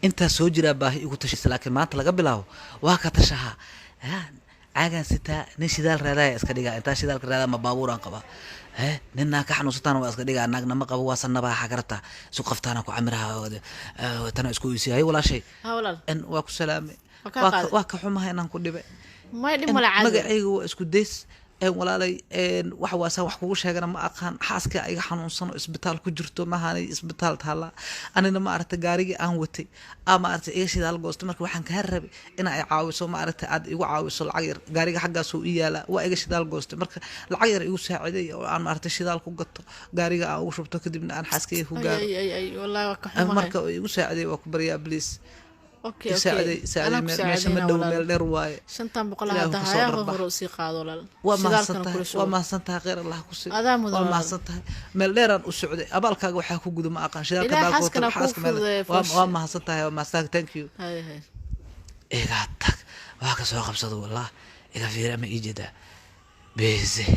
Intaa soo jiraa baahi igu tashisa, laakiin maanta laga bilaabo waa ka tashahaa. Caagaan sitaa, nin shidaal raadaya iska dhigaa. Intaa shidaalka raadaa ma baabuuraan qabaa? Nin naa ka xanuunsataan waa iska dhigaa. Naagna ma qabo, waa sanabaa xagarata isu qaftaana ku camiraha tana isku oysiya. Hay walaashay. Ha walaal. Waa ku salaamay. Waa kaa qaaday. Waa ka xumahay inaan ku dhibay. May, dhib male, caadi. Magacayga waa isku days. Walaalay, wax waasaan wax kugu sheegana ma aqaan. Xaaska iga xanuunsan oo isbitaal ku jirto, mahaanay isbitaal taallaa. Anina ma aragtay gaarigii aan watay ma aragtay iga shidaal goostay. Marka waxaan kaa rabay in ay caawiso, ma aragtay aad igu caawiso lacag yar. Gaariga xaggaasuu ii yaalaa, waa iga shidaal goostay. Marka lacag yar igu saaciday oo aan maaragtay shidaal ku gato gaariga, aan ugu shubto, kadibna aan xaaskayga ku ay gaaro. Ay ay ay, wallahi waa ka xumahay. Marka igu saaciday, waa ku baryaa, please. Okay. Saaciday, saaciday. Anaa ku Meesha ma saacidayna, dhow. Walaal. Meel dheer waaye. 500 Ilaahu hadda kasoo hayaa dharbax. Hore usii qaado walaal. Waa Shidaalkana mahadsan kula tahay, waa shubo. mahadsan tahay, kheyr Allah ku sii. Adaa mudan, Waa walaal. mahadsan tahay. Meel dheeraan u socday, abaalkaaga waxaa ku guda ma aqaan. Shidaalka Ilaahay daalka xaaskana wata, kuu xaaska meel fududeeyo. Waa mahadsan tahay, waa mahadsan tahay, thank you. Hay hay. Iga tag, waa ka soo qabsado wallah. Iga fiiri ama ii jeedaa basic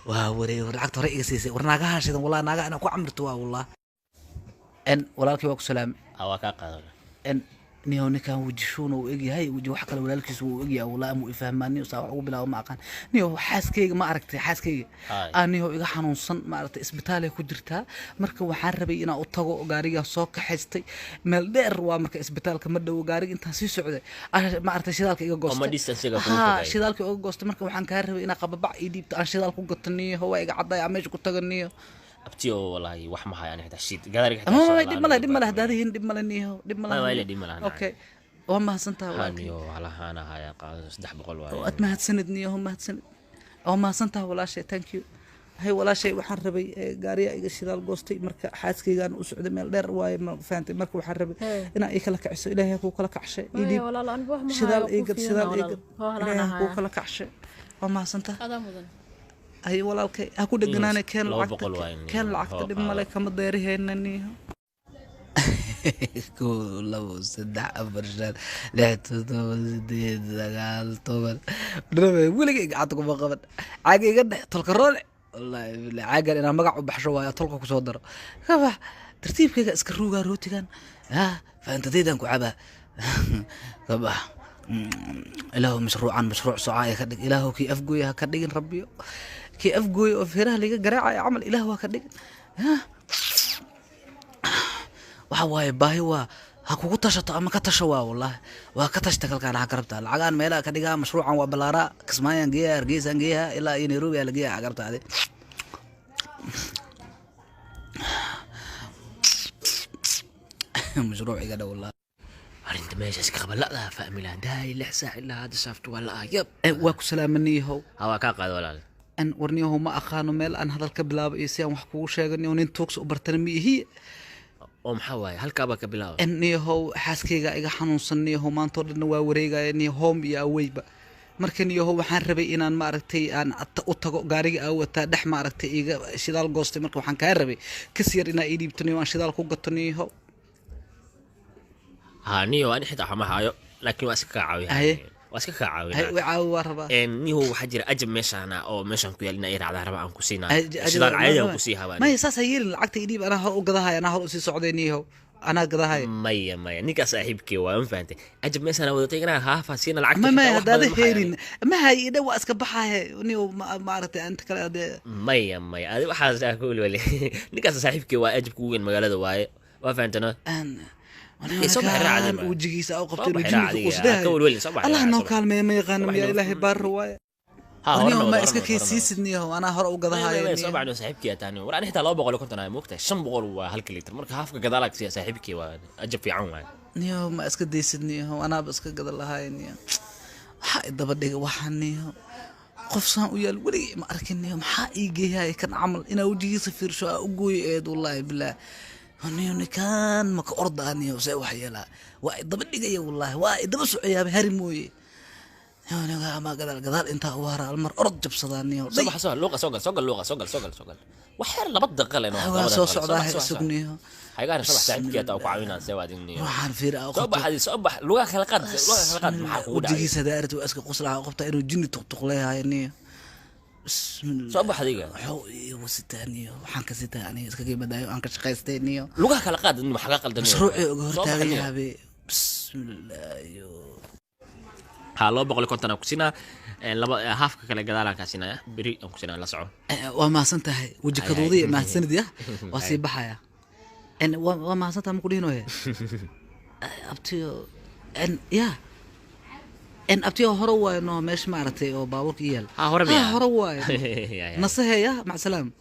waa wareey. War lacagta hore iga siisay. War naagaha shidan wallah, naagaha inaan ku camirto waa wallah. Walaalkii, waa ku salaamay. Ah, waa kaa qaado. Niyow, ninkan wejishuuna uu egyahay weji wax kale, walaalkiisu wuu egyahay wallah. Ama uu ifahmaaniyo saa wax ugu bilaabo ma aqaan. Niyow, xaaskayga ma aragtay, xaaskayga Haay. Niyow iga xanuunsan, ma aragtay isbitaalay ku jirtaa. Marka waxaan rabay inaan u tago, gaarigaa soo kaxaystay, meel dheer waa. Marka isbitaalka ma dhowo. Gaariga intaan sii socday ma aragtay shidaalka iga goostay. Ma distance-ga kugu Haa, fogaayo. Shidaalka iga goostay. Marka waxaan kaa rabay inaa qababac ii dhiibto, aan shidaal ku gato. Niyo, waa iga cadday aan meesha ku tago, niyo. Abtiyo, wallahi wax ma hayo ani, xitaa shid gaariga xitaa Ma soo dhib male, dhib male la'aan. Haddaadihin dhib male niyo, dhib male. Ma, waa dhib malaha. Okay, waa mahadsantahay walaalkay. Niyo, halahaana haya, qaado, 300 waaye. Waad mahadsanid niyo, mahadsanid, waa mahadsantahay walaashay, thank you. Hay walaashay, waxaan rabay gaariya iga shidaal goostay. Marka xaaskaygaan u socday, meel dheer waaye, ma fahantay? Marka waxaan rabay inaa ii kala kaciso. Ilaahay ha kuu kala kacshay, ii Maya, dhiib walaal, anigu wax ma shidaal hayo, ii kuu gad fiirina, shidaal ii walaal. gad. Hoo, halaan Ilaahay ha kuu hayaa. kala kacshay, waa mahadsantahay. Adaa mudan. Hay walaalkay, ha ku dheganaane, keen 200 lacagta. Waaye niyo, Keen lacagta. Hoo, Dhib male, qaado. kama deerihayna niyo. 1, 2, 3, 4, 5, 6, 7, 8, 9, 10. Weligay gacanta kuma qaban caaga. Iga dheh tolka roole, wallaahi billahi caagan inaan magac u baxsho waayo, tolka kusoo daro. Ka bax, tartiibkayga iska ruugaa rootigan, faantadaydan ku cabaa. Ka bax. Ilaahu mashruucan mashruuc socaaya ka dhig. Ilaahu kii afgooya ha ka dhigin. Rabbiyo, kii afgooya oo feeraha liga garaacaya camal ilaahu ha ka dhigin. Waxa waaye baahi waa ha kugu tashato ama ka tasho waa wallahi waa ka tashta. Kalkaan waxaa ka rabtaa lacagaan meelaha ka dhigaa. Mashruucan waa ballaaraa, Kismaayaan geeyaa, Hargeysaan geeyaa, ilaa iyo Nairobi aa la geeyaa. Waxaa ka rabtaa adi. Mashruuc iga dhow wallahi. Arrinta meeshaas ka qaba la'daa fahmi lahaa daay 6 saac ilaa hadda saaftu waa la'aa yab. Waa ku salaamaniyahow. Ha, waa kaa qaado walaal. An warniyahow, ma aqaano meel aan hadal ka bilaabo iyo si aan wax kugu sheego. Niyow, nin tuugsa u bartana ma ihi. Oo maxaa waaye, halkaabaa ka bilaaba. Niyahow, xaaskayga iga xanuunsan niyahow. Maantoo dhanna waa wareegaya niyo, home iyo aweyba. Marka niyahow, waxaan rabay inaan maaragtay aan u tago. Gaariga aa wataa dhex maaragtay iga shidaal goostay. Marka waxaan kaa rabay kas yar inaa ii dhiibto niyo, aan shidaal ku gato niyahow. Ha niyo, ani xitaa waxma hayo, laakiin waa iska kaa caawiya. Haye. Waa iska kaa Hay caawinaa. way caawi, waa rabaa. Niyo, waxaa jira ajab meeshaan oo meeshaan ku yaal inaa i raacdaan raba, aan ku siinaa shidaal caadi, aan ku sii habaan. Maya, saas ha yeelin. Lacagta ii dhiib, anaa hor u gadahaya, anaa hor usii socday niyahow, anaa gadahaya. Maya maya, ninkaas saaxiibkii waa, ma fahantay? Ajab meeshaan wadatay inaa haafa siina lacagta ma xitaa maya wax haddaada badan ma hayaan. heelin ma hay idha, waa iska baxahe niyow. Maaragtay inta kale hadee. Maya maya, adi waxaas aa ku welweli. Ninkaas saaxiibkii waa, ajabka ugu weyn magaalada waaye, waa fahantana. Soo baxay raacdi Ninkaan ma. wejigiisa u Soo qabtay baxay inuu raacdi, jinniga ha quusdahay. ka welwelin, soo baxay Allah raacdi, noo soo baxay. kaalmeeya, ma yaqaano Soo miyaa baxay, ilaahay baaro waaye. Ha, horena Niyow, wada, ma horena iska wada, horena wada. kaysiisid niyow, anaa hore u Maya, gadahaya maya, soo niyow. baxno saaxiibkii aa taani. War ani xitaa 250 ahay, moogtahay? 500 waa halka litir. Marka haafka gadaal aa siya, saaxiibkii waa, ajab fiican waaye. Niyow, ma iska daysid niyow, anaaba iska gada lahaay niyow. Waxaa i daba dhiga waxaa niyow, qof saan u yaal weligay ma arkin niyow. Maxaa ii geeyahay kan camal inaa wejigiisa fiirsho aa u gooyo eed? Wallaahi bilaah niyow, ninkaan maka ordaa niyow, see wax yeelaa? Waa i daba dhigaya wallaahi, waa i daba socoyaaba hari mooye niyow. Ninka ama gadaal gadaal intaa u hara almar orod jabsadaa niyow. Soo bax, soo luuqa, soo gal, soo gal luuqa, soo gal, soo gal, soo gal. Wax yar, 2 daqiiqo leh. Waa soo socdaa, ha isug niyow. Haygaana, soo bax, saaxiibkii aa taa ku caawinaa, see waad in niyo. Waxaan fiir aa u Soo qabto. bax adi, soo bax, lugaha kala qaad, lugaha kala qaad. Maxaa kugu dhacay? Wejigiisa daarat waa iska qoslaha, qabtaa inuu jinni tuqtuq leeyahay niyo. Bismillah. Soo bax adiga. Wuxuu ii wasitaa niyo, waxaan ka sitaa aniga iska qiimadaayo aan ka shaqaystay niyo. Lugaha kala qaad, maxaa ka qaldan? Mashruucii uga Soo bax hortaagan niyo. yahabe. Bismillaahi. Ha, 250 aan ku siinaa. Laba haafka kale gadaalaan kaa siinaya, beri aan ku siinaa, la soco. Waa mahadsan tahay, weji Hay, hay. kaduudiya, mahadsanid ya, waa sii baxaya. Waa mahadsan tahay, ma ku dhihinoye abtiyo. Ya abtiyo, hore waayo no meesha maaragtay oo baabuurka ii yaal. Ha, hore miyaa? Ha, hore waayo. Ya, ya. Nasaheya, macsalaam.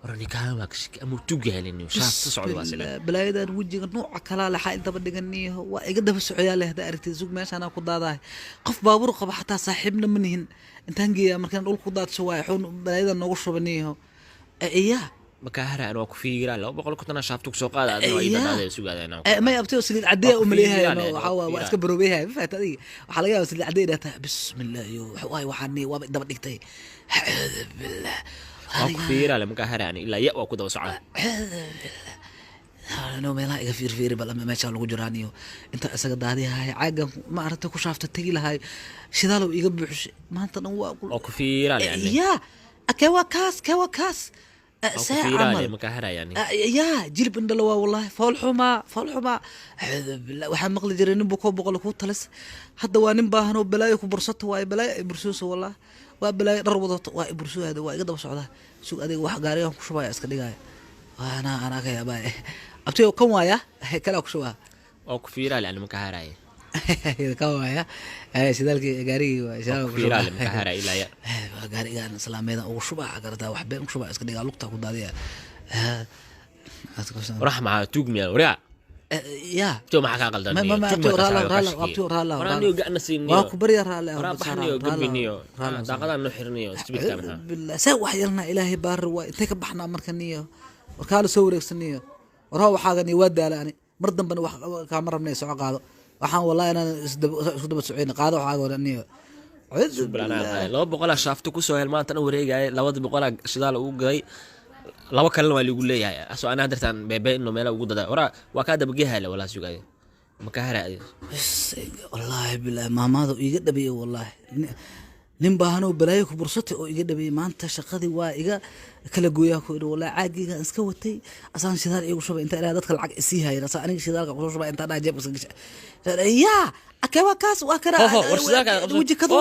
Hore ninkaan waa kashiki ama tuug yahay, nin shaaf socdo waa sila. Bismillah, balaayadan wejiga nooca kalaa laxaa intaba dhiganiyo, waa iga daba socoyaa leh. Haddaa aragtid, sug, meeshaanaa ku daadahay. Qof baabuur qaba xataa saaxiibna ma nihin, intaan geeyaa markaan dhulka ku daadsho waayo, xun balaayadan noogu shubaniyo iya. Markaa hara waa ku fiiraa, 250 shaaftu kusoo qaada, adna waa ii Ya. dadaadaya sugaada inaan May abtiyo, saliid cadeya Waa ku u maleeyahay. fiiraan, Waxaa waa waa ku waa iska baroobeyahay, ma fahamta adiga? Waxaa laga yaabaa saliid cadeya inay tahay. Bismillah, iyo waxa waaye waxaan nii waaba daba dhigtay, acuudu billah. Waa ku fiiraa le, markaa hara ani ilaa ya waa ku daba socda. No meelaha iga fiirfiiri bal, ama meesha lagu jiraan iyo inta isaga daadiyahay caagan ma aragtay ku shaafta tegi lahay, shidaalow iga buuxshay maanta dhan waa Waa ku fiiraa le ani. Ya, kee waa kaas, kee waa kaas? Waa ku See fiiraa le camal. Markaa hara yani. Ya jilib indhala waa, wallahi fool xumaa, fool xumaa, acuudu billah. Waxaa maqli jiray nin bukoo boqol kuu talis, hadda waa nin baahan oo balaayo ku bursato waaye, balaayo ay bursooso, wallah waa balaayo dhar wadato, waa i bursoohada, waa iga daba socdaa. Sug adiga, wax gaarigan ku shubaya iska dhigaya, waana anaa ka yaabaa abtiyo, kan waaya kalaa ku shubaa. Waa ku fiiraa le ani markaa haraya. Kan waaya shidaalkii gaarigii waay, Waa shidaal ku fiiraa le markaa hara ilaa ya. Gaarigan islaameedan ugu shubaa garataa, wax been ku shubaa iska dhigaa, lugta ku daadiya. Warax maxaa tuug miyaa waraa? Ya. To maxaa kaa qaldan? Ma abtiyo, raala raala abtiyo, raala. Waraa niyo gacna siiniyo. Waa ku barya, raala. Waraa baxniyo gabiniyo, daaqadaan noo xirniyo, stupidka maxaa? Billah, see wax yeelnaa? Ilaahay baari waay, intay ka baxnaa marka niyo, warkaa la soo wareegsaniyo, warhaa waxaaga niyo, waa daala ani, mar dambena wax kaama rabnay, soco, qaado waxaan, wallahi inaan isku daba socoyn, qaado waxaaga wada niyo. 200 shaafto kusoo hel, maanta dhan wareegaya, 200 shidaal ugu gaday, laba kalena waa liigu leeyahay, asoo anaa dartaan beebe inuu meela ugu dadaa. Waraa waa kaa dabageehale, walaa sugaade maka hara adi. Wallaahi bilaahi, maamaada iga dhabeeyey, wallaahi nin baahanoo balaayo ku bursatay oo iga dhabeeyey maanta, shaqadii waa iga kala gooyaa ku idhi. Wallaahi caagiga iska watay, asaan shidaal iigu shubay, inta ilaa dadka lacag isii hayeen, asaa aniga shidaalka kusoo shubay, intaa dhaa jeebka iska gashay. Yaa, akee waa kaas, waa kana. Ho, ho, war shidaalka qabso. Weji kadu.